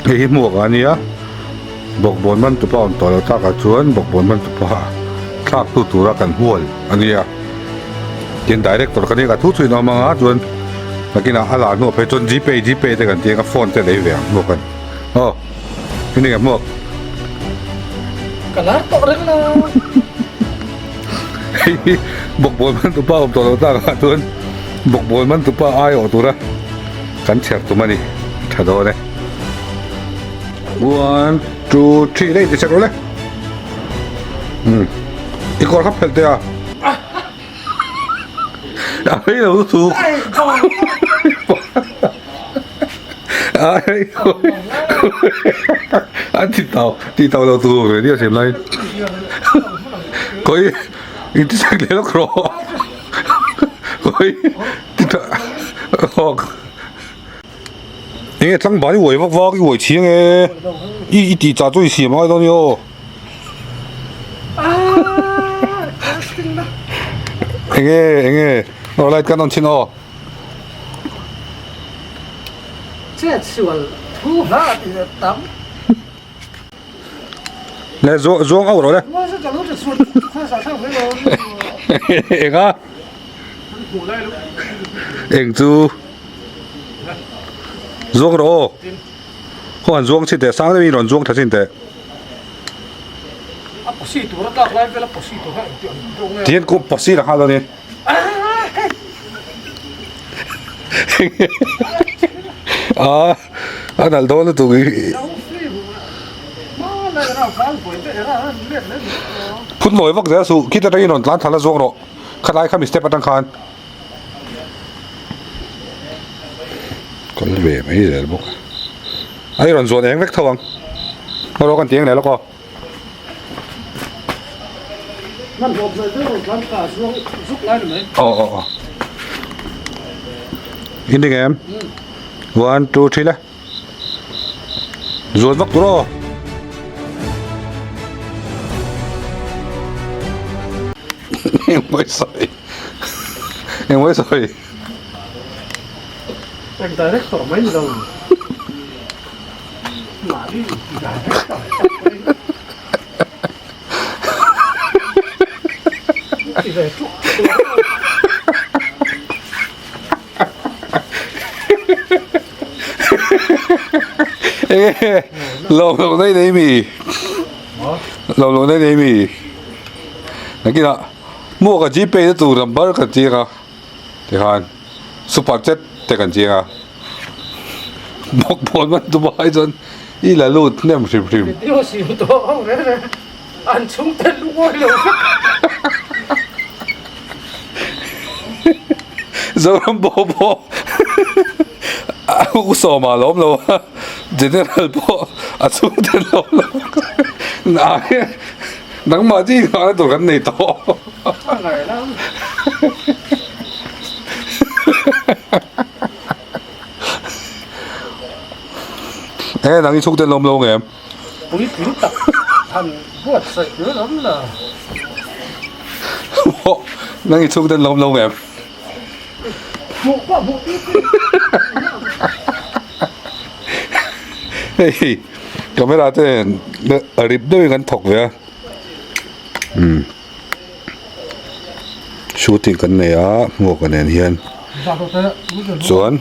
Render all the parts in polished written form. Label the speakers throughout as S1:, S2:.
S1: Hei hi hmuak a nia bawkbawn man tupa awm tawh lo takah chuan bawkbawn man tupa thlak tu tura kan hual a nia tin director ka nia ka thu thuin a awm anga chuan nakinah a lah hnuah phei chuan gpay gpay te kan ti anga phone te lei ve ang hmuak an aw hemi ka hmuak.
S2: Ka lar tawh reng lo.
S1: Hei hi bawkbawn man tupa awm tawh lo takah chuan bawkbawn man tupa ai awh tura kan chher tum a ni tha dawn e. One two three lei ti chek rawh le. Um i kawr kha phelh teh a. A rei lo lutuk. An ti tau ti tau lo tur ve nia siam lai koi in ti sak leh lawk rawh koi ti tha hawk enge tlangval i uai vak vak i uai chhiang e i i tih chah chu i siam angai dawn i aw enge enge light kan on chhin aw.
S2: Chet sual thu hla ti leh tam.
S1: Le zuang zuang au rawh le. Eng a? Eng chu zuang rawh aw. Khaw han zuang chhin teh sang deuhin rawn zuang tha chhin teh.
S2: A pawsi tur a tlak lai vel a pawsi tur kha engti ang deuh nge.
S1: Tihian kawng pawsi la nghal dawn e. A a nalh dawn lutuk i phun mawi vak zel suh khit atangin rawn tlan thla la zawk rawh khalai khami step atang khan kal ve mai zel bawk a i rawn zuan eng vek tho ang rawh kan ti eng leh lawk aw. Aw aw aw In ding em? One, two, three le. Zuan vak tur aw. Engmai sawi. Engmai sawi.
S2: Eng director mai ni lo.
S1: Lawm loh daih nei mi Lawm loh daih nei mi Nakinah maw ka gpay na tur number ka chiang a tikhan super chat te kan chiang a. Bawk pawn man tum ai chuan i la lut hnem hrim hrim.
S2: Video siam tawh ho reng reng an chhung te lungawi lo vek.
S1: Zoram pawh pawh a u sawma a lawm lo a, General pawh a chhung te lawm lo vek. Nangmah chu i nghahna tur kan nei tawh. Enge nang i chhuk ten lawm lo ngem?
S2: Puitling tak han buatsaih tur an awm lo.
S1: Maw nang i chhuk ten lawm lo ngem?
S2: Hmuh pawh hmuh tir tir.
S1: Hei camera te nen rip deuhin kan thawk ve a. Umm. Shooting kan nei a hmuaka nen hian chuan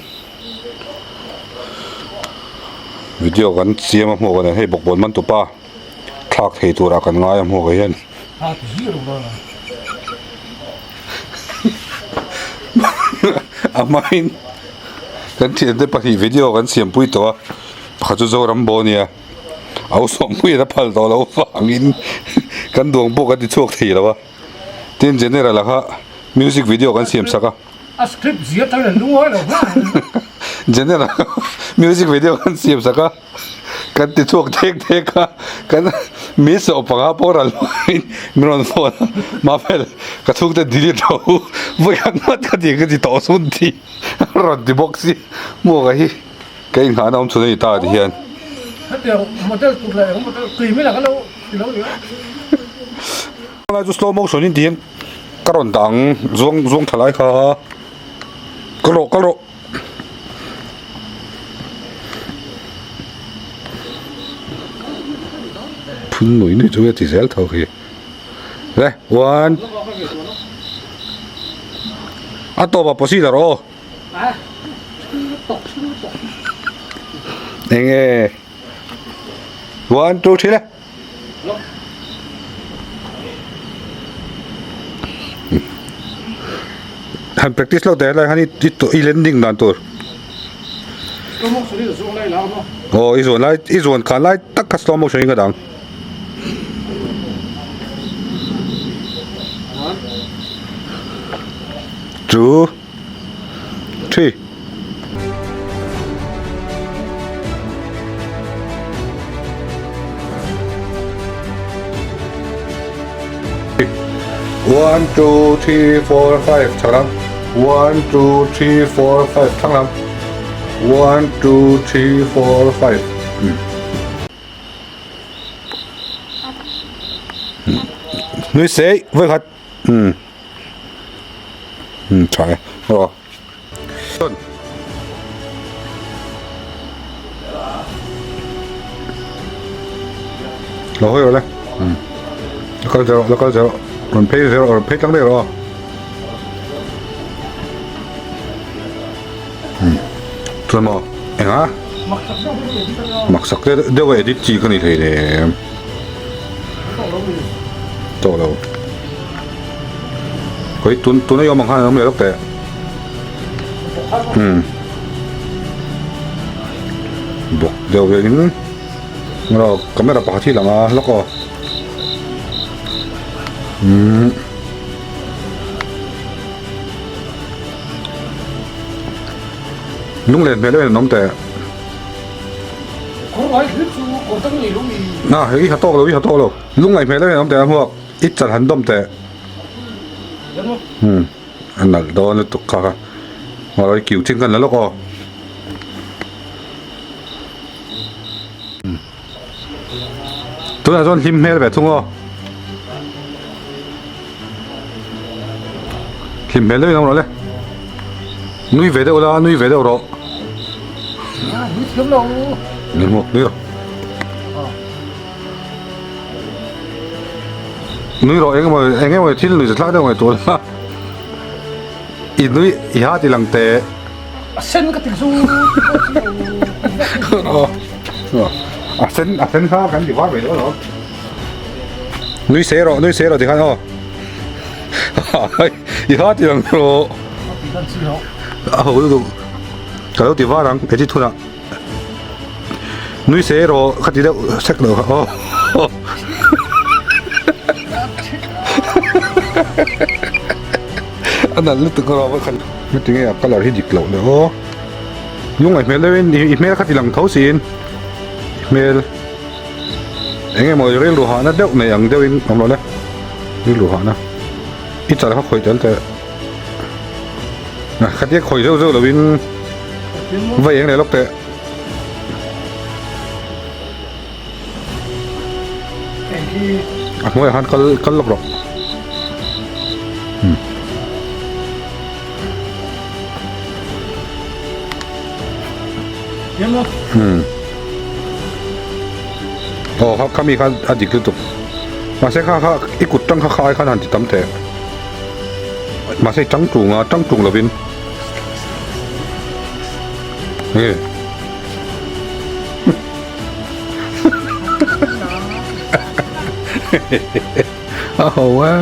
S1: video kan siam a hmuaka nen hei bawkbawn man tupa thlak thei turah kan ngai a hmuaka hian a hmain kan thiante pahnih video kan siampui tawh a pakhat chu Zoram bo a nia. A usawmpuiin a phal tawh loh vangin kan duang pawh kan ti chhuak thei lo a. Tin General a kha music video kan siam sak a.
S2: A script zia tan an lungawi lo hma.
S1: General kha music video kan siam sak a, kan ti chhuak thek thek a, kan mi sawh panga pawh ral hmain min rawn phone a, Mafel ka chhungte delete rawh u, vawi khat hmat ka ti ka ti tawh sun ti a rawn ti bawk si hmuaka hi. Ka inghahna awm chhun a ni ta ti hian.
S2: Hetiang model tur leh eng model tui mai lah ka lo ti lo ni a.
S1: Lai chu slow motion in tiin ka rawn dah ang zuang zuang tha lai kha kal rawh kal rawh. Phun nui nui chu nge ti zel tho khi le one a tawp ah pawh si la rawh aw. Eng nge one two three le. Han practice lo teh lai han i landing dan tur. Aw i zuan lai i zuan khan lai tak kha slow motion in ka dang. Two three. One two three four five chhak lam one two three four five thlang lam one two three four five nui sei vawi khat umm umm tha e aw. Lo hawi rawh le la kal zel rawh la kal zel rawh rawn phei zel rawh rawn phei tlang daih rawh aw chuan maw engah maksak deuh a edit chi ka ni thei lem tawh lo khawi tun tuna i awm ang khan an awm leh lawk teh. Umm bawk deuh hianin aw camera pakhat hi a lang a hlawk aw umm lunglen hmel em an awm teh a hei i ha tawk lo i ha tawk lo lungngaih hmel em an awm teh a hmuak i chan han dawm teh umm. A nalh dawn lutuk kha kha ngawi kiu chin khan la lawk aw. Tunah chuan hlim hmel ve thung aw. Hlim hmel deuhin awm rawh le. Nui ve deuh la, nui ve deuh rawh. Nui hmuak nui rawh. Nui rawh eng emaw eng emaw thil nui zathlak deuh ngaihtuah la i nui i ha ti lang teh.
S2: A sen ka ti zu
S1: A sen a sen kha kan ti var ve dawn alawm. Nui se rawh nui se rawh tikhan aw. I ha ti lang rawh. A ho lutuk ka lo ti var ang edit hunah. Nui se rawh kha ti deuh sek lo kha aw. A nalh lutuk rawh va khan. Heti nge a colour hi dik loh le aw. Lungngaih hmel deuhin i hmel kha ti lang tho siin i hmel eng emaw rilru hahna deuh nei ang deuhin awm rawh le. Rilru hahna i chal kha khawih tel teh. Khatia khawih zeuh zeuh loin va eng leh lawk teh. A hnuaiah khan kal kal lawk rawh. Aw kha khami khan a dik lutuk. Mahse kha kha i kut tang kha kha ai khan han ti tam teh. Mahse i tang tung a, tang tung lovin. Nge. A ho e.